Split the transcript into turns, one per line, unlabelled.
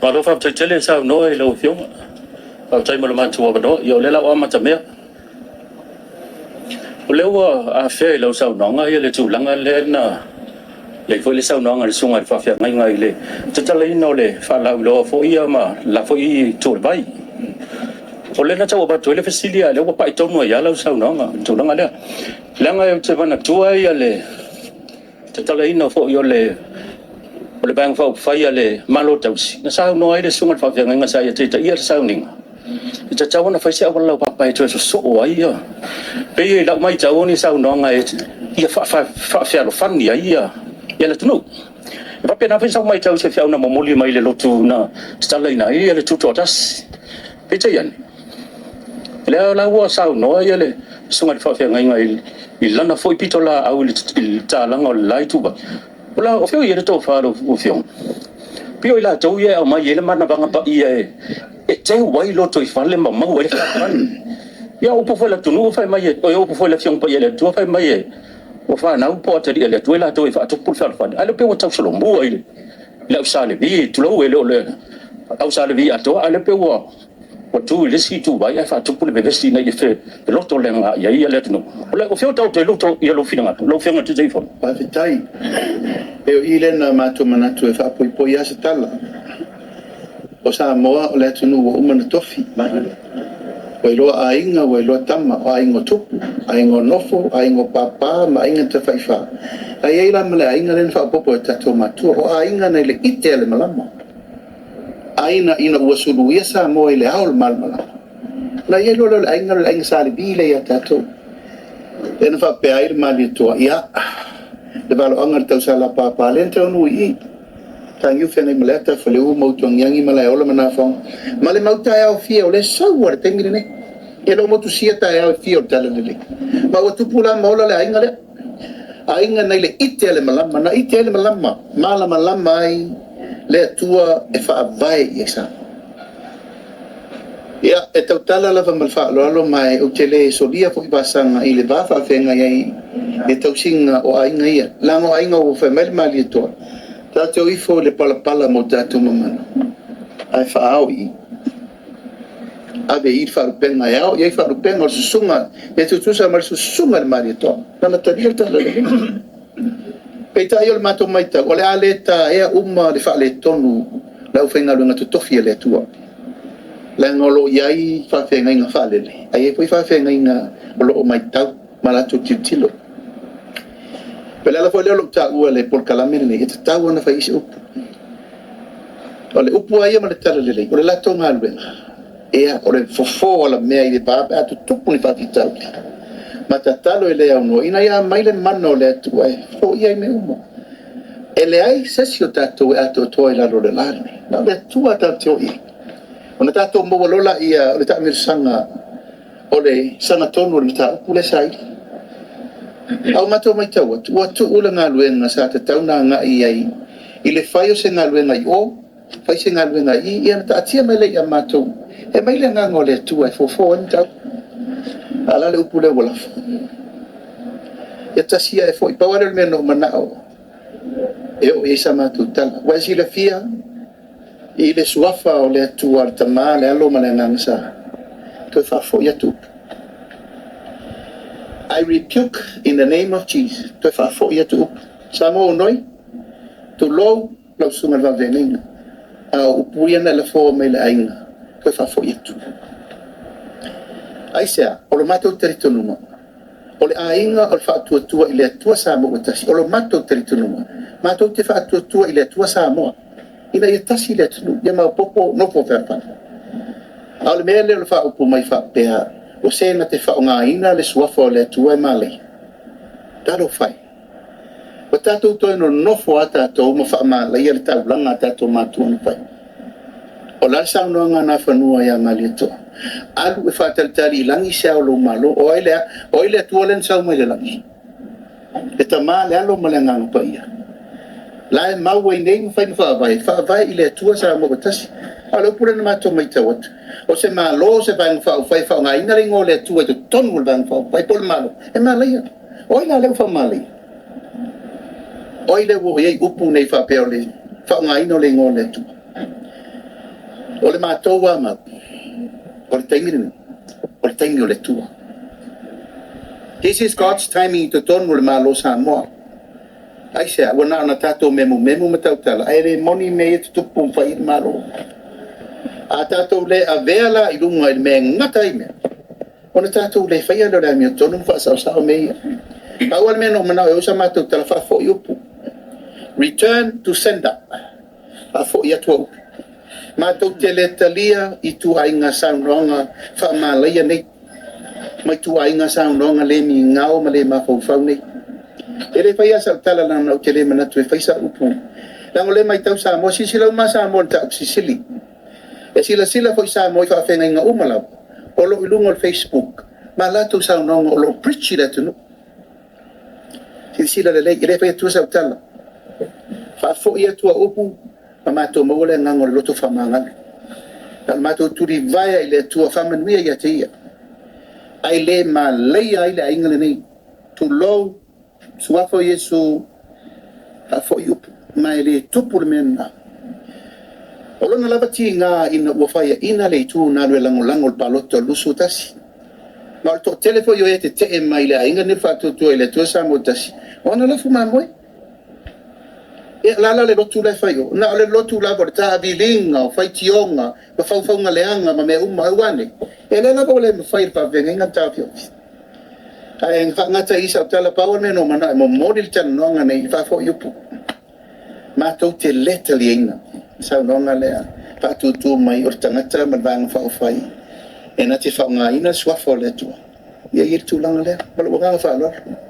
Malo faafetai tele saunoa i lau Afioga. Faafetai mo le matou avanoa. Ia o lea la ua amatamea. O lea ua afea i lau saunoaga le tulaga lea na i ai foi le saunoaga a le susuga i le faafeagaiga i le tatalaina o le faalauiloa foi ia ma le la foi itu o le vai. O lea na tau avatu ai le fesili, a o lea ua pai tonu ai lava lau saunoaga i le tulaga lea. Leaga ou te manatua le tatalaina foi o le Vaega Faaupufai a le Malo Tausi, na saunoa ai le susuga i le faafeagaiga sa ia taitaia le sauniga, e tatau ona fai se auala laupapa e toe sosoo ai. E pei i lau matau o ni saunoaga ia faafealofani ai le atunuu. E faapena foi sau matau i se feau na momoli mai le lotu na tatalaina ai le Tutoatasi. Peitai ane, o lea la ua saunoa le susuga i le faafeagaiga i lana foi pitolaau i le tatalaga o le la ituvai, o fea o i ai le tofa a lau Afioga? Pei o i latou ia e aumai ai le manavaga paia e teu ai lotoifale ma maua ai le fealofani. Ia o upu foi a le atunuu fai mai, o upu foi a le Afioga Paia a le Atua fai mai ua fanau po o atalii a le Atua i latou e faatupu le fealofani, a o lea e pei ua tausolomua i le au Sa Levi, tulou, e le o le au Sa Levi atoa, a o lea e pei ua tu i le isi ituvai ae faatupu le vevesi ina ia felotoleaga ai le atunuu. O fea o taoto ai lou finagalo lau Afioga i le Taitaifono?
Faafetai. E pei o i lea na matou manatu e faapoipoi lava se tala. O Samoa o le atunuu ua uma ona tofi, ua iloa Aiga ua iloa Tama, o Aiga o Tupu, Aiga o Nofo, Aiga o Papa ma Aiga na Tafaifa. Ae i ai la ma le aiga lea na faaopoopo e o tatou matua, o aiga nai le ite a le malama. Aiga ina ua suluia Samoa i le ao o le malamalama, ona i ai loa lea o le aiga lea o le Aiga Sa Levi lea ia tatou. Lea na faapea ai le Malietoa, ia, le valoaga o le tausala papa lea na taunuu i i, Mataniu Feagaimaleata, Faleu ma Utuagiagi, Malaeola ma Nafoga ma le mau taeao e fia o lea e sau lava i le taimi lenei. E le o motusia taeao e fia o le talalelei. Ma ua tupu la ma ola le aiga lea, aiga nai le ite a le malama, na ite ai le malama, malamalama ai le Atua e faavae i ai Samoa. Ia, e tautala lava ma le faaaloalo, ma ou te le solia foi vasaga i le va faafeagai ai i le tausiga o aiga ia, leaga o aiga ua fai mai le Malietoa, tatou o ifo i le palapala ma o tatou mamana ae faaao i i, ave i i le faalupega e ao i ai faalupega o le susuga e tutusa ma le susuga i le Malietoa, lana talia le talalelei. Peitai o le matou matau, o le a le taea uma le faaletonu o le aufaigaluega totofi a le Atua, leaga o lo o i ai faafeagaiga faalele, ae i ai foi faafeagaiga o lo o matau ma latou tilotilo. O le ala foi lea o lou taua i le polokalame lenei, e tatau lava ona fai i ai se upu. O le upu lava ia ma le talalelei, o le latou galuega, o le fofo alamea i le va pe a tutupu ni faafitauli, ma tatalo e le aunoa ina ia aumai le mana o le Atua e foia ai mea uma. E leai se isi o tatou e atoatoa i lalo o le la lenei, na o le Atua tatou te o i ai, ona tatou maua loa lea o le taamilosaga o le sagatonu o le mataupu lea e saili. Ae ua matou matau atu, ua tuu le galuega sa tatau ona agai i ai i le fai o se galuega i o, fai se galuega i i, ia ona taatia mai lea ia matou, e aumai le agaga o le Atua e fofo ai le mataupu. A o le a le upu lea ua lafo? Ia tasi ia ae foi. Pau lava lea o le mea na ou manao e oo i ai sa matou tala. Ua e silafia i le suafa o le Atua le Tama, le Alo ma le Agaga Sa, toe faafoi atu upu. I rebuke in the name of Jesus. Toe faafoi atu upu. Samoa ua noi, tulou lau susuga i le vaveagaiga, a o upu ia na e lafoa mai i le aiga, toe faafoi atu. Aisea? O le matou talitonuga, o le aiga o le faatuatua i le Atua Samoa ua tasi. O le matou talitonuga, matou te faatuatua i le Atua Samoa, ina ia tasi le atunuu, ia maopoopo nofo fealofani. A o le mea lea o le faaupu mai faapea, o se na te faaaogaina le suafa o le Atua e malaia, talofa e, ua tatou toe nonofo lava tatou ma faamalaia le taulaga a tatou matua na fai. O le a le saunoaga a Nafanua ia Malietoa? Alu e faatalitali i lagi se ao o lou Malo. O ai le Atua lea na sau mai le lagi? Le Tama, le Alo ma le Agaga Paia. La e mau ai nei ma faiga faavae, faavae i le Atua Samoa ua tasi. A o le upu lea na matou matau atu, o se Malo o se Vaega Faaupufai e faaaogaina le igoa o le Atua i totonu o le Vaega Faaupufai po o le Malo, e malaia. O ai la lea ua faamalaia? O ai lea ua i ai upu nei faapea o le faaaogaina o le igoa o le Atua? O le matou lava mau, o le taimi lenei, o le taimi o le Atua. This is God's timing i totonu o le Malo o Samoa. Aisea? Ua na ona tatou memumemu ma tautala, ae le moni mea ia e tutupu ma fai ai le Malo. A tatou le avea la i luga i le mea e gata ai mea, ona tatou le faia lea o le amiotonu ma faasaosao mea ia. Pau lava le mea na ou manao e oo i ai sa matou tala, faafoi upu. Return to sender. Faafoi atu au upu. Matou te le talia ituaiga saunoaga faamalaia nei, ma ituaiga saunoaga le migao ma le mafaufau nei. E le faia sau tala leaga ou te le manatu e fai sau upu, leaga o lea e matau Samoa, silasila uma lava Samoa i le mataupu silisili. E silasila foi Samoa i faafeagaiga uma lava o lo o i luga o le facebook ma a latou saunoaga o lo o preach i le atunuu. Silasila lelei, e le fai atua sau tala. Faafoi atu au upu ma matou maua le agaga o le loto faamagalo. Na o le matou tulivae i le Atua faamanuia ia te Ia, ae le malaia ai le aiga lenei. Tulou, suafa o Iesu, faafoi upu, ma e le tupu le mea lena. O lona lava tiga ina ua faiaina le itu na alu e lagolago i le palota o le 21. Ma o le toatele foi o e tetee mai i le aiga lenei o le Faatuatua i le Atua Samoa Tasi, o ana lafu mamoe. Ia o le a la le lotu la e fai i o? Na o le lotu lava o le taaviliga o faitioga ma faufauga leaga ma mea uma. Ae ua a nei? Ia o lea lava ua le mafai e le faafeagaiga ona taofiofi. Ae faagata ai i i sau tala, pau lava le mea na ou manao e momoli le talanoaga nei, faafoi upu. Matou te le taliaina le saunoaga lea faatutu mai o le tagata ma le Vaega Faaupufai e na te faaaogaina le suafa o le Atua. Ia e i ai le tulaga lea. Ma lou agaga faaaloalo.